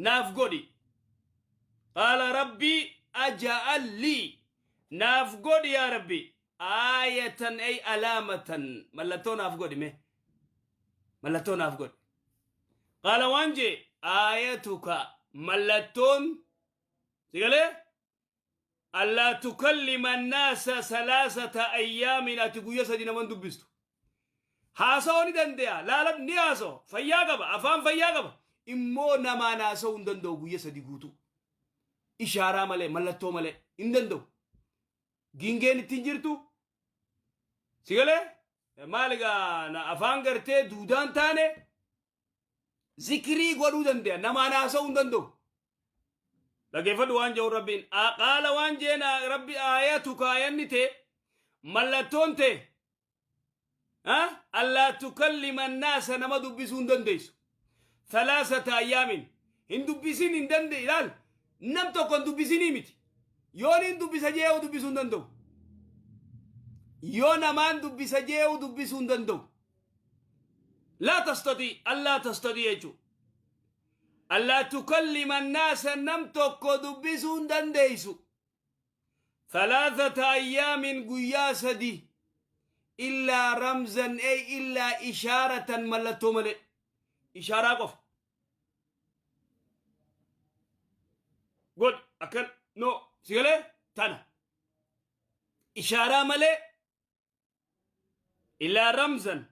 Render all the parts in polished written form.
Naaf godhi. Qaala rabbi aja'al lii naaf godhi yaa rabbi aayatan ay alaamatan mallattoo naaf godhi mee mallattoo naaf godhi. Qaala waan jee aayatuka mallattoon sigalee allaa tukallima annaasa salaasata ayyaamin ati guyya sadi naman dubbistu. Haasa'uu ni dande'a laala ni haasa'u fayyaa qaba afaan fayyaa qaba immoo namaan haasa'uu hin danda'u guyya sadi guutuu. Ishaaraa malee mallattoo malee hin danda'u. Gingeen ittiin jirtu si galee maal egaa afaan gartee duudaan taane Zikrii godhuu dande'a. Namaan haasa'uu hin danda'u. Dhageeffadhu waan jedhu Rabbiin. Qaala waan jeen Rabbi aayatuka aayanni tee mallattoon tee allaa tukallima annaasa nama dubbisuu hin dandeessu. Thalaasata ayyaamin hin dubbisin hin danda'e ilaal nam tokko hin dubbisinii miti. Yoon hin dubbisa jee'u dubbisuu hin danda'u. Yoo namaan dubbisa jee'u dubbisuu hin danda'u. Laa tastati allaa tastati jechuudha. Allaa tukallima annaasa nam tokko dubbisuu hin dandeessu. Thalathata ayyaamin guyyaa sadi illaa ramzan ey illaa ishaaratan mallattoo malee. Ishaaraa qofa. Godhi akkan no si galee tana. Ishaaraa malee Illaa ramzan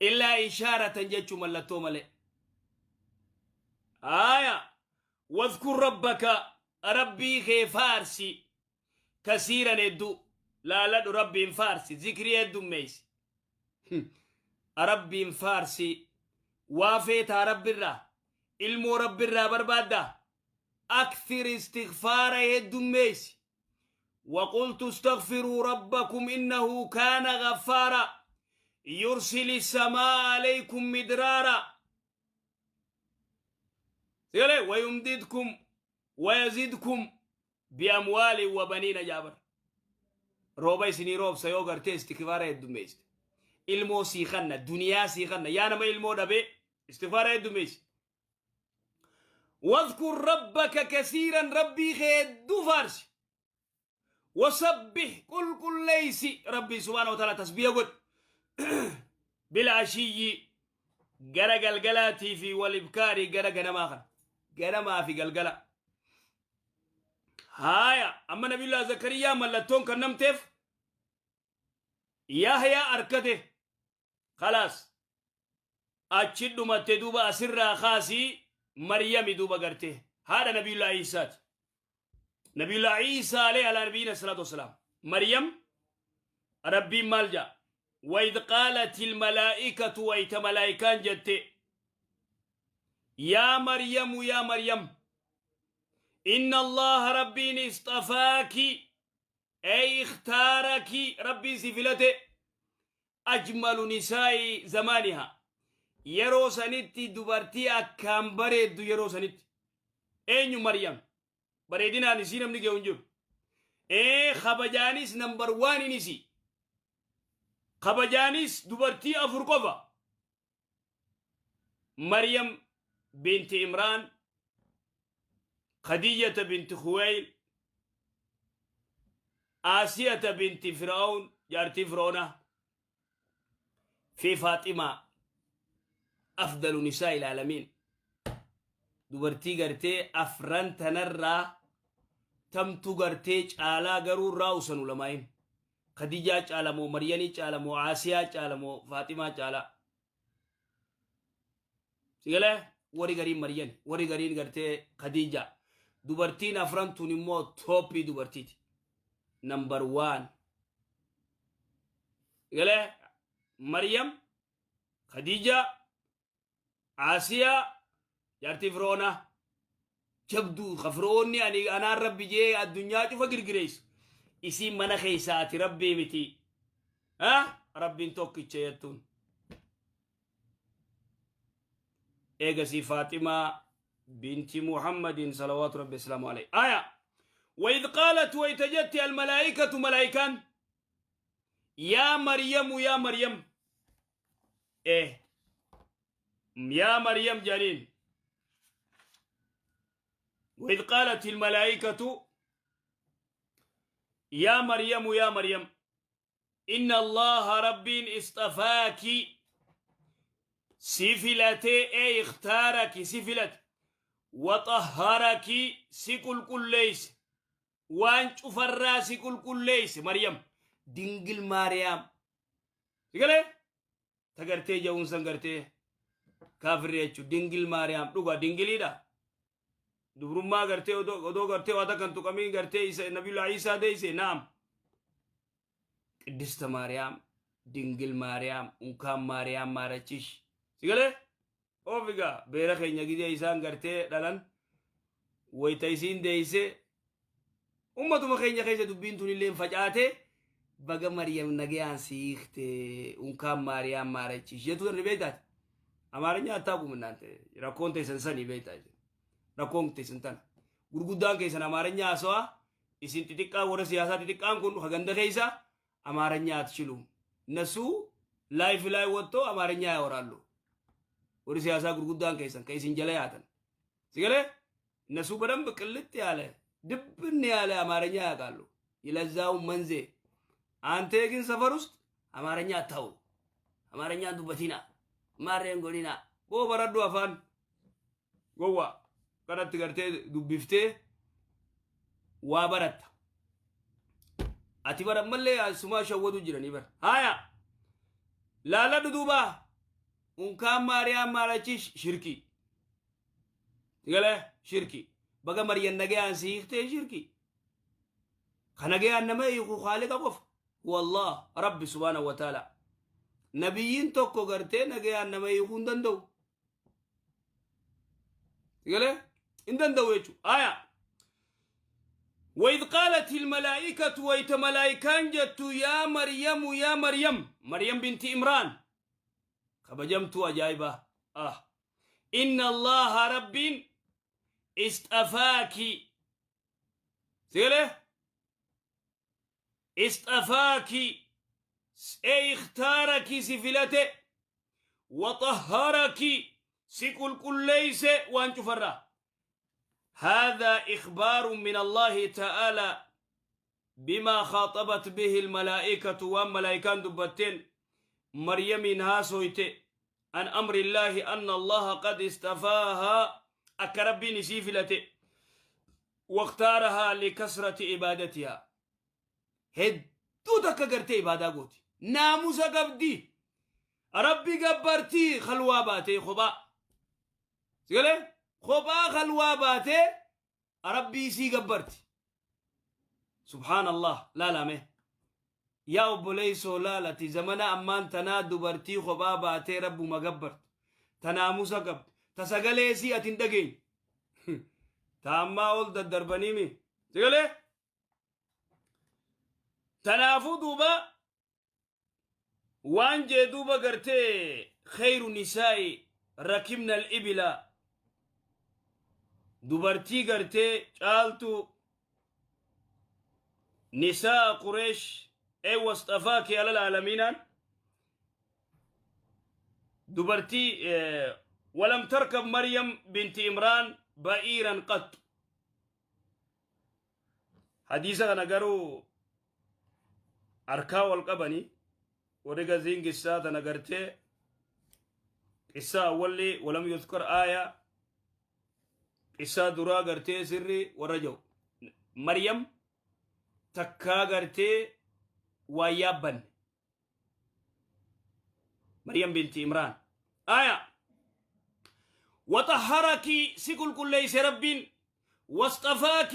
illaa ishaaratan jechuu mallattoo malee. Aaya wadhkur rabbaka rabbii kee faarsi kasiiran hedduu laaladhu rabbiin faarsi zikrii heddummeeysi. Rabbiin faarsi waa feetaa rabbirraa ilmoo rabbirraa barbaaddaa akthir istighfaara heddummeeysi. وقلت استغفروا ربكم إنه كان غفارا يرسل السماء عليكم مدرارا ويمددكم ويزيدكم بأموال وبنين جابر روبا سني روب سيو غرتي استغفار الدميست ilmoo sii kanna duniyaa sii kanna yaa nama ilmoo dhabe istighfaara heddummeessi واذكر ربك كثيرا ربي خيدو فارس وسبح قل قل ليس ربي سبحانه وتعالى تسبيح قل بالعشي غرا غلغلاتي في والابكار غرا غنما خن غنما في غلغلا هايا اما نبي الله زكريا ملتون كنمتف يحيى اركته Khalaas achi dhumatte duuba asirraa kaasii Maryami duuba garte haadha Nabiyullaa Iisaati. Nabiyullaa Iisaa alayhi alaa nabiyyiina salaatu wassalaam. Maryam Rabbiin maal jaa? Waid qaalatil malaa'ikatu wayta malaa'ikaan jette yaa Maryamu yaa Maryam inna Allaha Rabbiin isxafaaki ey ikhtaaraki Rabbiin si filate ajmalu nisaa'i zamaaniha yeroo sanitti dubartii akkaan bareeddu yeroo sanitti eenyu maryam bareedinaan isii namni ge'u hin jiru ee kabajaanis nambar waan isii kabajaanis dubartii afur qofa maryam binti imraan khadiijata binti khuweyl aasiyata binti fir'aun jaartii fir'auna fi faaximaa afdalu nisaa ilaalamiin dubartii gartee afran tanarraa tamtu gartee caalaa garuu irraa usan ulamaayin khadijaa caala moo maryanii caala moo aasiyaa caala moo faaximaa caalaa Sigalee warri gariin Maryani warri gariin gartee Khadija dubartiin afran tun immoo tooppii dubartiiti. Number one. Sigalee Maryam, Khadija, Asiyaa, jaartii Firoonaa. Jabduu ka Firoonni ani anaan rabbi jee addunyaa cufa girgireessu. Isiin mana keessaa ati rabbii miti. Ha? Rabbiin tokkicha jettuun. Eegasii Faaximaa binti Muhammadin salawaatu rabbi islaamu alayhi. Aya. وإذ قالت ويتجت الملائكة ملائكان يا مريم يا مريم إيه Yaa Maryam jedhaniin. وإذ قالت الملائكة يا مريم يا مريم إن الله ربي اصطفاك si filate ee اختارك si filate وطهرك si qulqulleeyse waan cufarraa si qulqulleeyse. Maryam dingil Maariyaam sigalee ta gartee ja'uunsan gartee kaafirri jechuu. Dingil Maariyaam dhuga dingiliidha. Dubrummaa gartee odoo gartee waa takkan tuqamiin gartee isa nabiyullah Iisaa deeyse. Naam, Qiddista Maariyaam, dingil Maariyaam, unkaan Maariyaam maarachish sigalee ofigaa beera keenya gidee isaan gartee dhalan wayta isiin deeyse ummatuma keenya keessa dubbiin tun illee facaate. Baga Maryam nagayaan siikte, unkaan Maariyaam maarachish jettu ni beektaati. Amaariኛ አታውቁም እናንተ. Rakkoon teessan sanii beektaa, rakkoon teessan tana. Gurguddaan keessan Amaaranya haasawaa, isin xixiqqaa warra siyaasaa xixiqqaan kun haganda keessa አማርኛ አትችሉም። እነሱ ላይፍ ላይ ወጥቶ አማርኛ ያወራሉ። Warri siyaasaa gurguddaan keessan ka isin jala yaatan sigalee እነሱ በደንብ ቅልጥ ያለ ድብን ያለ አማርኛ ያውቃሉ። ይለዛው መንዜ አንተ ግን ሰፈር ውስጥ አማርኛ አታውሩ። አማርኛ dubbatina maarreen godhina boo baradhu afaan gowwa kanatti gartee dubbiftee waa baratta. Ati bara ammallee sumaa shawwatu jiranii bara. Haya, laaladhu duuba, unkaan Maariyaam maarachish shirki sigalee shirki. Baga Maryam nagayaan siiktee shirki. Ka nagayaan nama hiiku Khaaliqa qofa, wallah Rabbi subhaanahu wa taala. Nabiyyiin tokko gartee nagayaan nama hiikuu hin danda'u, sigalee hin danda'u jechu. Aya, وإذ قالت الملائكة ويت ملائكان جت يا مريم يا مريم، مريم بنت إمران kabajamtuu ajaa'iba ah, إن الله rabbiin اصطفاك sigalee اصطفاك ey اختارك si filate وطهرك si qulqulleeyse waan cufarraa. هذا إخبار من الله تعالى بما خاطبت به الملائكة وان ملائكان دبتين مريم هاسويت عن أمر الله أن الله قد اصطفاها akka Rabbiin isii filate واختارها لكثرة عبادتها hedduu takka gartee ibaadaa gooti, naamusa qabdi, Rabbi gabbartii, khalwaa baatee kophaa sigalee kophaa khalwaa baatee Rabbii isii gabbarti. Subhaan Allah. Laalame yaa obboleeysoo, laalati zamana ammaan tanaa dubartii kophaa baatee Rabbuma gabbartu, ta naamusa qabdu, ta sagalee isii ati hin dhageenye, ta ammaa ol daddarbaniimi sigalee. Tanaafuu duuba waan jee duuba gartee خير النساء ركبن الإبل dubartii gartee caaltu نساء قريش ee واصطفاك على العالمين dubartii. ولم تركب مريم بنت إمران بعيرا قط. Hadiisa kana garuu harkaa wal qabanii warri gaziin qissaa tana gartee qissaa awwalli ولم يذكر آية qissaa duraa gartee sirri warra jiru Maryam takkaa gartee waa yaabbanne Maryam binti Imraan. Aya, وطهرك si qulqulleeyse Rabbiin واصطفاك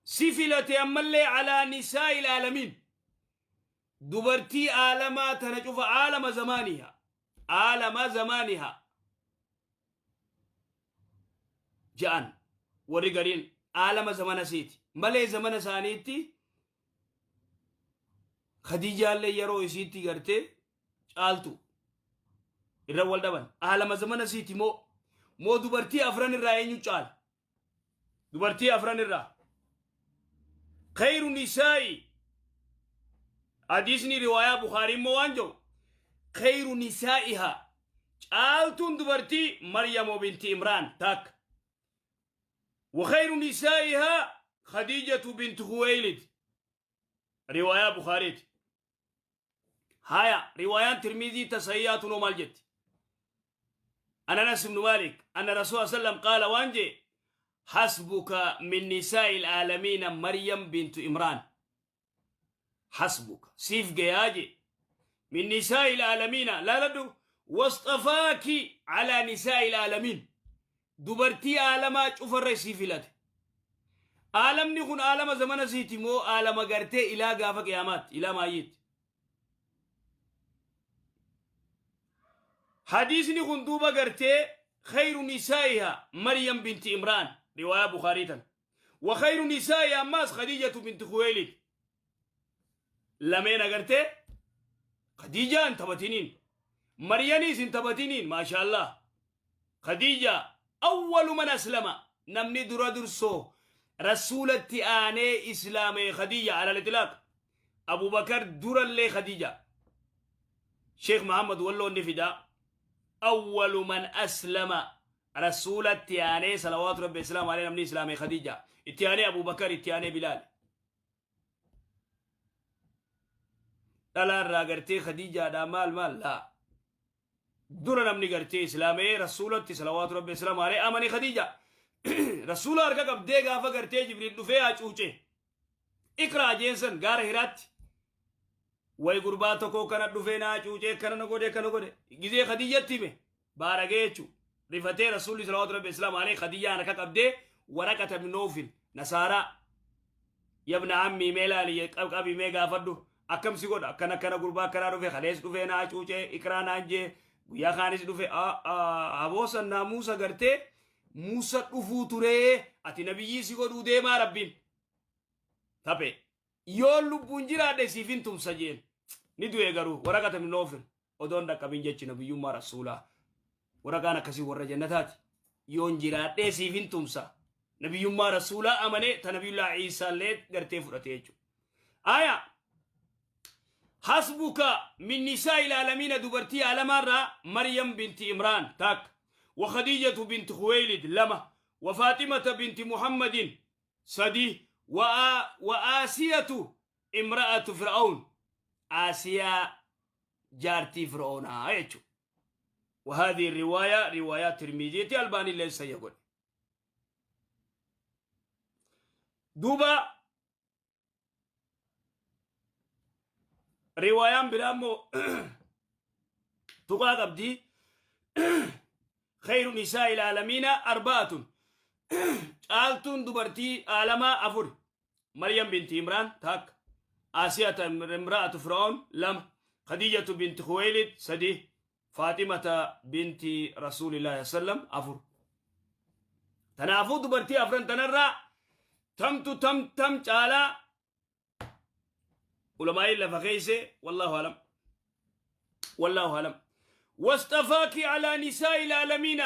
si filate ammallee على نساء العالمين dubartii aalamaa tana cufa عالم زمانها عالم زمانها ja'an warri gariin aalama zamana siiti malee zamana isaaniitti Khadiijaallee yeroo isiitti gartee caaltu irra wal dhaban. Aalama zamana siiti moo dubartii afran irraa eenyu caala? Dubartii afran irraa خير النساء. Hadiisni riwaayaa Bukaarii immoo waan jedhu خير نسائها. Caaltuun dubartii Maryamoo binti Imraan takka. وخير نسائها خديجة بنت خويلد. رواية بخاري. هايا رواية ترمذي تصحيحات نومال جت. أنا أنس بن مالك أن الرسول صلى الله عليه وسلم قال وانجي حسبك من نساء العالمين مريم بنت إمران. حسبك سيف جياجي من نساء العالمين لا لدو واصطفاك على نساء العالمين. dubartii aalamaa cufarra isii filate. Aalamni kun aalama zamana siiti moo aalama gartee ilaa gaafa qiyaamaatti ilaa maayyiitti. Hadiisni kun duuba gartee khayru nisaa'iha Maryam binti Imraan riwaayaa Bukhaarii tan. Wa khayru nisaa'iha ammaas Khadiijatu binti Khuweylid. Lameen agartee Khadiijaa hin taphatiniin. Maryaniis hin taphatiniin maashaallah. Khadiija أول من أسلم نمني درا درسو رسولتي آني إسلامي خديجة على الإطلاق. أبو بكر درا لي خديجة. شيخ محمد ولو النفدا أول من أسلم رسولتي آني صلوات ربي السلام عليه نمني إسلامي خديجة. اتياني أبو بكر اتياني بلال. لا راغرتي خديجة دا مال مال لا dura namni gartee islaamee rasuulatti salawaatu rabbi islaam alee amani Khadiija rasuula harka qabdee gaafa gartee Jibriil dhufee hacuuce iqraa jeensan gaara Hiraatti way gurbaa tokko kana dhufee na hacuuce kana na godhe kana godhe gizee Khadiijatti hime baaragee jechuu rifatee rasuulli salawaatu rabbi islaam alee Khadiijaan harka qabdee waraqata ibn Nawfil nasaaraa yabna ammii mee laali qabqabii mee gaafadhu akkam si godha akkana akkana gurbaa akkanaa dhufe kalees dhufee na hacuuce iqraa naan jee guyyaa kaanis dhufe aboosan naamuusa gartee Muusa dhufuu turee ati nabiyyii si godhuu deemaa rabbiin taphe yoo lubbuun jiraadhe siif hin tumsa jeen ni du'e garuu waraqata ibn Nawfil odoon dhaqqabin jechi nabiyyummaa rasuulaa waraqaan akkasii warra jannataati yoon jiraadhee siif hin tumsa nabiyyummaa rasuulaa amanee ta nabiyyullaa Iisaallee gartee fudhate jechuudha. Aya حسبك من نساء العالمين دبرتي على مرة مريم بنت إمران تاك وخديجة بنت خويلد لما وفاطمة بنت محمد سدي وآسية امرأة فرعون آسيا جارتي فرعون آيتو. وهذه الرواية روايات ترمذي الباني ليس يقول دوبا روايان برامو تقا قبدي خير نساء العالمين أربعة آلتون دبرتي عالما أفر مريم بنت إمران تاك آسية امرأة فرعون لم خديجة بنت خويلد سدي فاطمة بنت رسول الله صلى الله عليه وسلم أفر تنافو دبرتي أفرن تنرى تم تم تم تعالى علماء لفقيسه والله أعلم والله أعلم. واصطفاك على نساء العالمين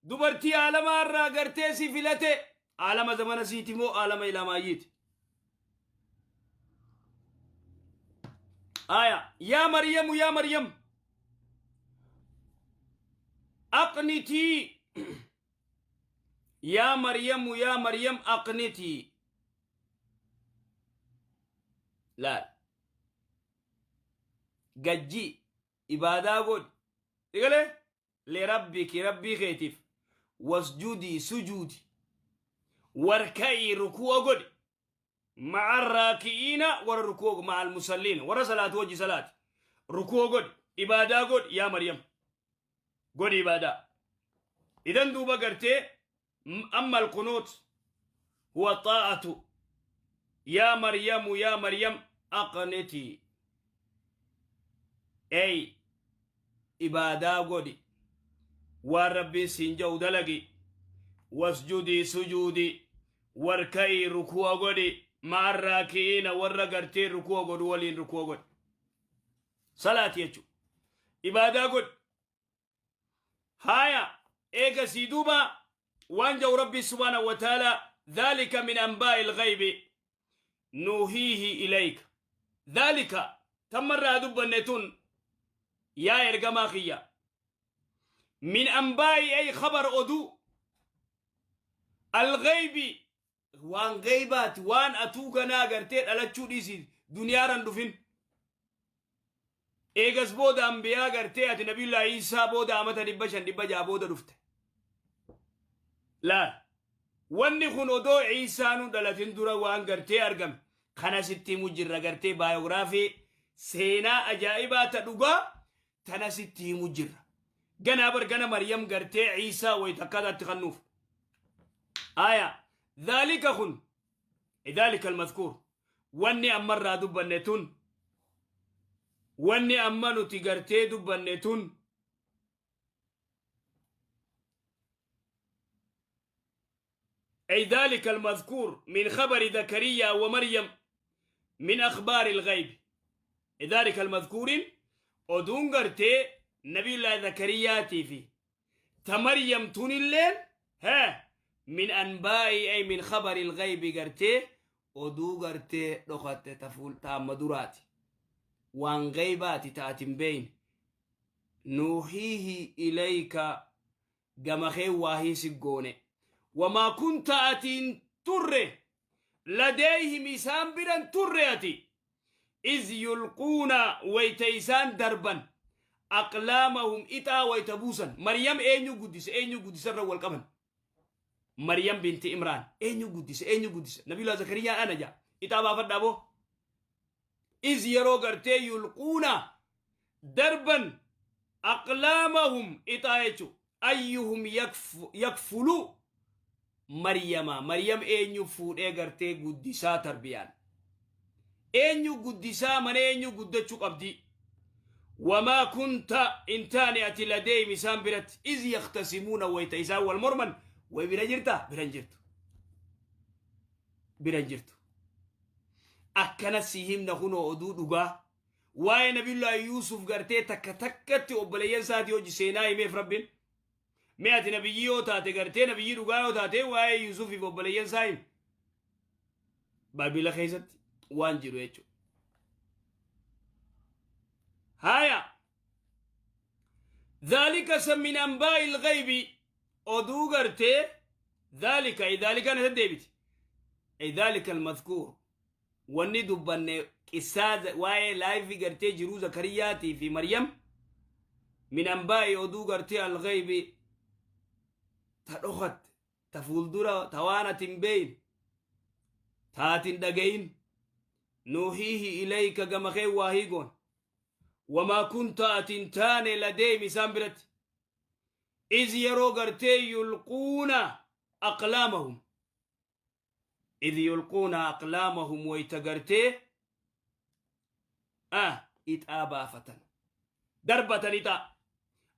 دبرتي عالم الرا غرتي فيلته عالم زمان سيتمو عالم الى مايت. آية يا مريم يا مريم أقنتي يا مريم يا مريم أقنتي لا gajji ibaadaa godhi igale lirabbiki rabbii keetiif wasjudii sujuudi warka'i ruku'a godhi ma'a raaki'iina warra ruku'a ma'a almusalliina warra salaatu wajji salaati ruku'a godhi ibaadaa godhi yaa Maryam godhi ibaadaa. Idan duuba gartee amma alqunuut huwa xaa'atu yaa Maryamu yaa Maryam aqnitii أي إبادة قدي والرب سنجو دلقي واسجدي سجودي واركعي ركوع قدي مع الراكعين والرقرتين ركوع قد ولين ركوع قد صلاة يجو إبادة قد هايا إيكا سيدوبا وانجو ربي سبحانه وتعالى ذلك من أنباء الغيب نوحيه إليك ذلك تمر دب النتون يا إرجما خيا Min anbaa'i ay khabar oduu alghaybi waan ghaybaati, waan atuu ganaa gartee dhalachuu dhiisi duniyaaran dhufin. Eegas booda ambiyaa gartee ati Nabiyullaahi Iisaa booda amata 500 600 booda dhufte. Laal, wanni kun odoo Iisaanuu dhalatin dura waan gartee argame kana sitti himu jirra. Gartee biography, seenaa ajaa'ibaa ta dhugaa tana sitti himu jirra. Ganaa bar gana Maryam gartee Iisaa wayita akkaataatti kannuuf. Aya, dhaalika kun, dhaalika almadkuur, wanni ammarraa dubbanne tun, wanni amma nuti gartee dubbanne tun, أي ذلك المذكور من خبر زكريا ومريم من أخبار الغيب. ذلك المذكور oduun gartee Nabiyullaahi Zakariyaatii fi ta Maryam tunilleen ها من أنباء أي من خبر الغيب gartee oduu gartee dhokatte ta fuul ta amma duraati, waan ghaybaati ta ati hin beeyne. نوحيه إليك gama kee waahii si goone. وما كنت ati hin turre, لديهم isaan biran turre ati, إذ يلقون wayta isaan darban, أقلامهم ixaa wayta buusan. Maryam eenyu guddise, eenyu guddise irra wal qaban. Maryam binti Imraan eenyu guddise, eenyu guddise? Nabiyullah Zakariyaan ana jaa, ixaa baafadhaa boo. إذ yeroo gartee يلقون darban, أقلامهم ixaa jechu, أيهم يكفل مريم, Maryam eenyu fuudhee gartee guddisaa, tarbiyaan eenyu guddisaa, mana eenyu guddachuu qabdi. وما كنت intaane ati لديهم isaan biratti, إذ يختصمون wayta isaan wal morman. Way bira jirta? Biran jirtu, biran jirtu. Akkana si himna kunoo oduu dhugaa waa'ee Nabiyullaahi Yuusuf gartee takka takkatti obboleeyyan isaatii hojii seenaa himeef Rabbiin. Mee ati nabiyyii yoo taate, gartee nabiyyii dhugaa yoo taate, waa'ee Yuusufiif obboleeyyan isaa himi, Baabila keessatti waan jiru jechuudha. Haya, ذلك san من أنباء الغيب oduu gartee ذلك أي ذلك أنا deebiti, أي ذلك المذكور wanni dubbanne qissaa waa'ee life gartee jiruu Zakariyaatii fi Maryam, من أنباء oduu gartee الغيب ta dhokatte, ta fuuldura, ta waan ati hin beeyin, ta ati hin dhagayin. نوحيه إليك gama kee waahii goon. وما كنت ati hin taane, لديهم isaan biratti, إذ yeroo gartee يلقون أقلامهم, إذ يلقون أقلامهم wayta gartee ixaa baafatan, darbatan ixaa,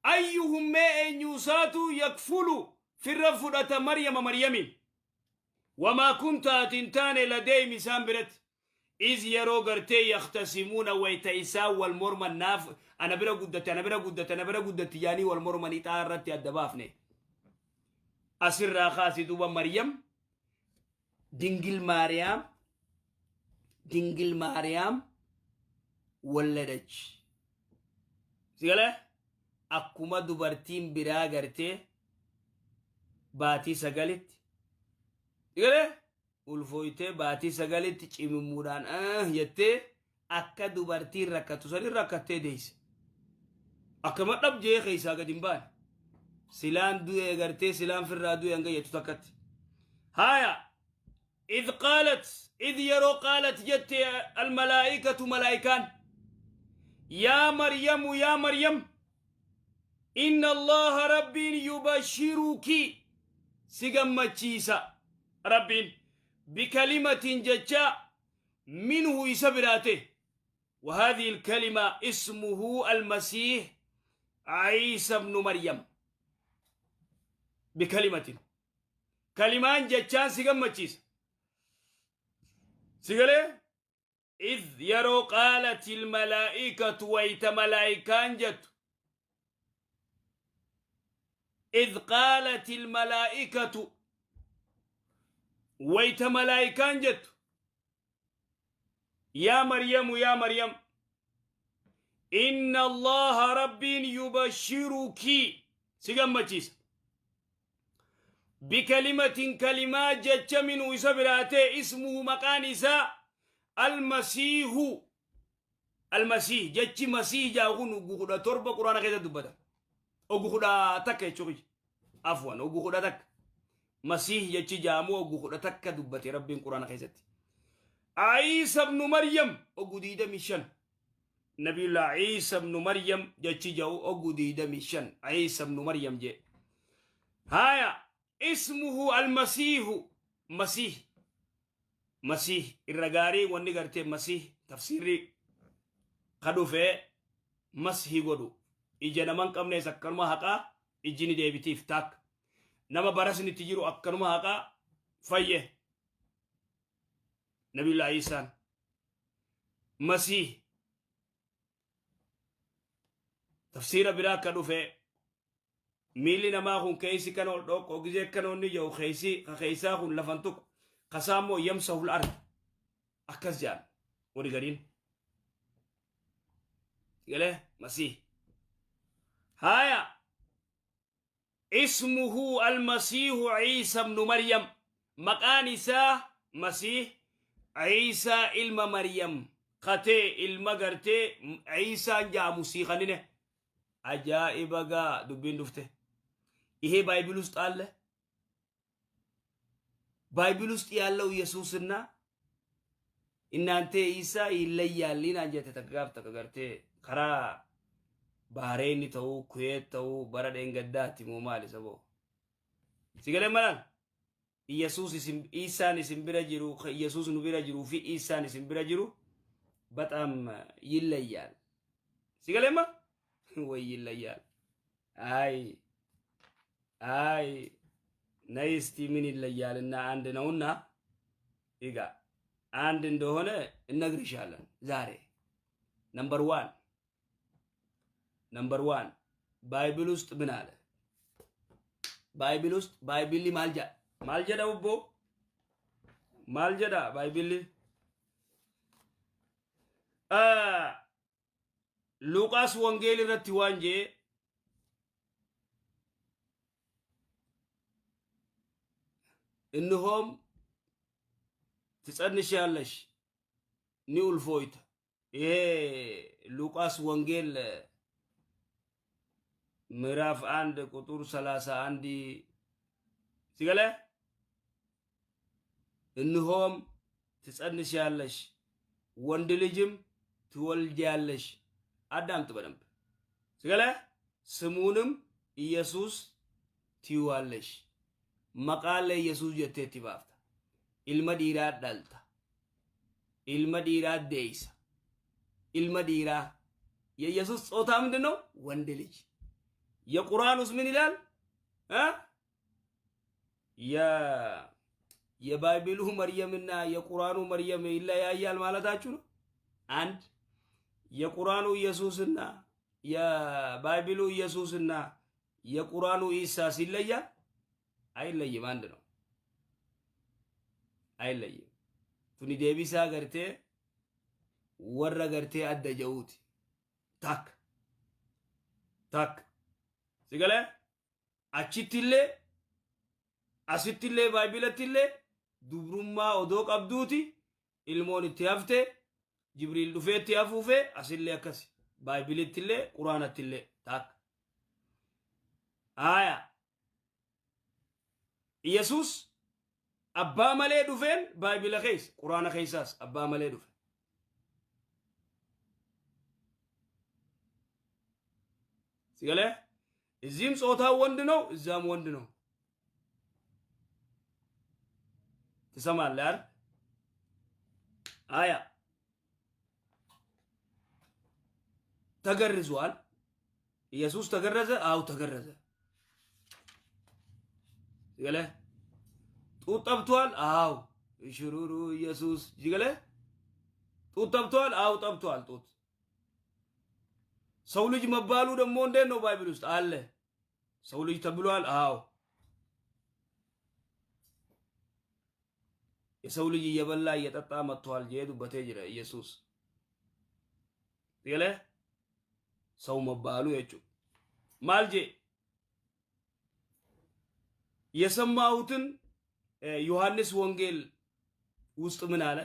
أيهم mee eenyuusaatu, يكفل firra fudhata, مريم Maryamin. وما كنت ati hin taane, لديهم isaan biratti, إذ yeroo gartee يختصمون wayta isaan wal morman, naaf ana bira guddate, ana bira guddate, ana bira guddate yaanii wal morman, ixaa irratti adda baafne. Asirraa kaasi duuba Maryam, Dingil Maariyaam, Dingil Maariyaam ወለደች sigale akkuma dubartiin biraa gartee baatii 9tti sigale ulfooytee baatii 9tti cimimmuudhaan jettee akka dubartiin rakkattu sanin rakkattee deeyse. Akkama dhab jee keessaa gad hin baane, silaan du'ee gartee silaan firraa du'e hanga jettu takkatti. Haya, إذ قالت, إذ yeroo قالت jette, الملائكة malaa'ikaan, يا مريم يا Maryam, إن الله Rabbiin يبشرك si gammachiisa Rabbiin, بكلمة jecha, منه isa biraate, وهذه الكلمة اسمه المسيح عيسى ابن مريم. بكلمة kalimaan jechaan si gammachiisa sigalee. إذ yeroo قالت الملائكة wayta malaa'ikaan jettu, إذ قالت الملائكة wayta malaa'ikaan jettu, يا مريم يا Maryam, إن الله Rabbiin يبشرك Si gammachiisa. Bikalimatin, kalimaa jecha, minhu isa biraatee, ismuhu maqaan isaa, almasiihu, almasiih. Jechi masiih jaa kun oggu 17 quraana keessa dubbata. Oggu 11 jechuu kiyya. Afwan, oggu 11. Masiih jechi jaamu oggu 11 dubbate Rabbiin quraana keessatti. Iisa ibnu Maryam oggu 25. Nabiyullah Iisa ibnu Maryam jechi ja'u oggu 25. Iisa ibnu Maryam jee. Haya, ismuhu almasiihu, masiih. Masiih irra gaarii wanni gartee masiih tafsiirri ka dhufee mashii godhu, ija nama hin qabnees akkanuma haqaa, ijji ni deebitiif. Taakka nama barasni itti jiru akkanuma haqaa fayye. Nabiyullah Iisaan masiih. Tafsiira biraa akka dhufe, miilli namaa kun keessi kan ol dhoqqo gizee kan onni jiru keessi ka keessaa kun lafan tuqu, kasaa immoo yamsahul ard akkas jedhan wani gariin galee masiih. Haya, ismuhu almasiihu Ciisa ibnu Maryam, maqaan isaa masiih Ciisaa ilma Maryam katee, ilma gartee Ciisaan jaamu sii kanine. Ajaa'iba gaa dubbiin dhufte. ይሄ Bible ውስጥ አለ። Bible ውስጥ ያለው ኢየሱስና እናንተ ኢሳ ይለያል naan jette takka gaaf takka gartee karaa Bahareenni ta'uu, Kuweet ta'uu, bara dheengaddaatti moo maali saboo si galee malaan Iyesuus isin Iisaan isin bira jiru, Iyesuus nu bira jiruu fi Iisaan isin bira jiru በጣም ይለያል። Si galee ma ወይ ይለያል። አይ አይ ነይ እስቲ ምን ይለያልና አንድ ነውና ይጋ አንድ እንደሆነ እነግርሻለን ዛሬ። Number one, number one, Bible ውስጥ ምን አለ? Bible ውስጥ Bible maal jedha? Maal jedha obbo? Maal jedha Bible? Luqaas Wangeelii irratti waan jee እነሆም ትጸንሻለሽ ni ulfooyta. ይሄ ሉቃስ ወንጌል ምዕራፍ 1 ቁጥር 31 ሲገለ እነሆም ትጸንሻለሽ ወንድ ልጅም ትወልጃለሽ። አዳምጥ በደንብ ሲገለ ስሙንም ኢየሱስ ትይዋለሽ። Maqaalee Yesuus jetteetti baafta. Ilma dhiiraa dhalta. Ilma dhiiraa deeysa. Ilma dhiiraa. የኢየሱስ ጾታ ምንድን ነው? ወንድ ልጅ። የቁርአኑስ ምን ይላል? የ Bible ኡ መርየምና የቁርአኑ መርየም ይለያያል ማለታችሁ ነው? አንድ፣ የቁርአኑ ኢየሱስና የ Bible ኡ ኢየሱስና የቁርአኑ ኢሳስ ይለያል? አይለይም። አንድ ነው። አይለይም። Tuni deebisaa gartee warra gartee adda ja'uuti. Takka takka si galee achittillee asittillee Bible attillee dubrummaa odoo qabduuti ilmoon itti hafte, Jibriil dhufeetti hafuufe. Asillee akkas, Bible ittillee quraanattillee. Takka aya Yesus abbaa malee dhufeen Bible keessa, quraana keessaas abbaa malee dhufe. ሲገለ እዚህም ጾታው ወንድ ነው፣ እዛም ወንድ ነው። ትሰማለህ አይደል? አያ ተገርዟል። ኢየሱስ ተገረዘ? አው ተገረዘ። ሲገለ ጡት ጠብቷል? አው ሽሩሩ ኢየሱስ ሲገለ ጡት ጠብቷል? አው ጠብቷል ጡት። ሰው ልጅ መባሉ ደግሞ እንዴት ነው? Bible ውስጥ አለ። ሰው ልጅ ተብሏል? አዎ። የሰው ልጅ እየበላ እየጠጣ መጥቷል jedhu dubbatee jira ኢየሱስ ሲገለ ሰው መባሉ jechu maal jee? የሰማሁትን ዮሐንስ ወንጌል ውስጥ ምን አለ?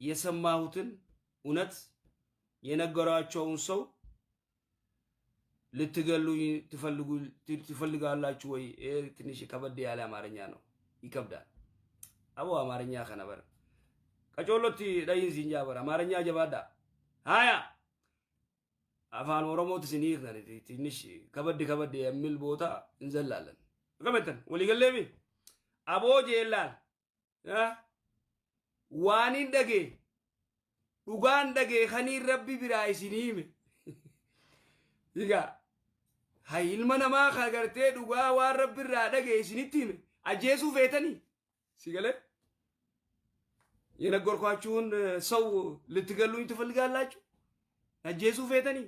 የሰማሁትን እውነት የነገሯቸውን ሰው ልትገሉኝ ትፈልጋላችሁ ወይ? ይሄ ትንሽ ከበድ ያለ አማርኛ ነው፣ ይከብዳል። አቦ አማርኛ ከነበር qacollotti dhayin siin jaabar አማርኛ jabaadha haya Afaan Oromooti isin hiiknan ትንሽ ከበድ ከበድ የሚል ቦታ እንዘላለን። ቀመተን waliigalleemi aboo jeellaan waanin dhagee dhugaan dhagee kaniin Rabbi biraa isin hime. Egaa hay ilma namaa kan gartee dhugaa waan Rabbi irraa dhagee isinitti hime ajjeesuu feetanii si galee የነገርኳችሁን ሰው ልትገሉኝ ትፈልጋላችሁ? Ajjeesuu feetanii?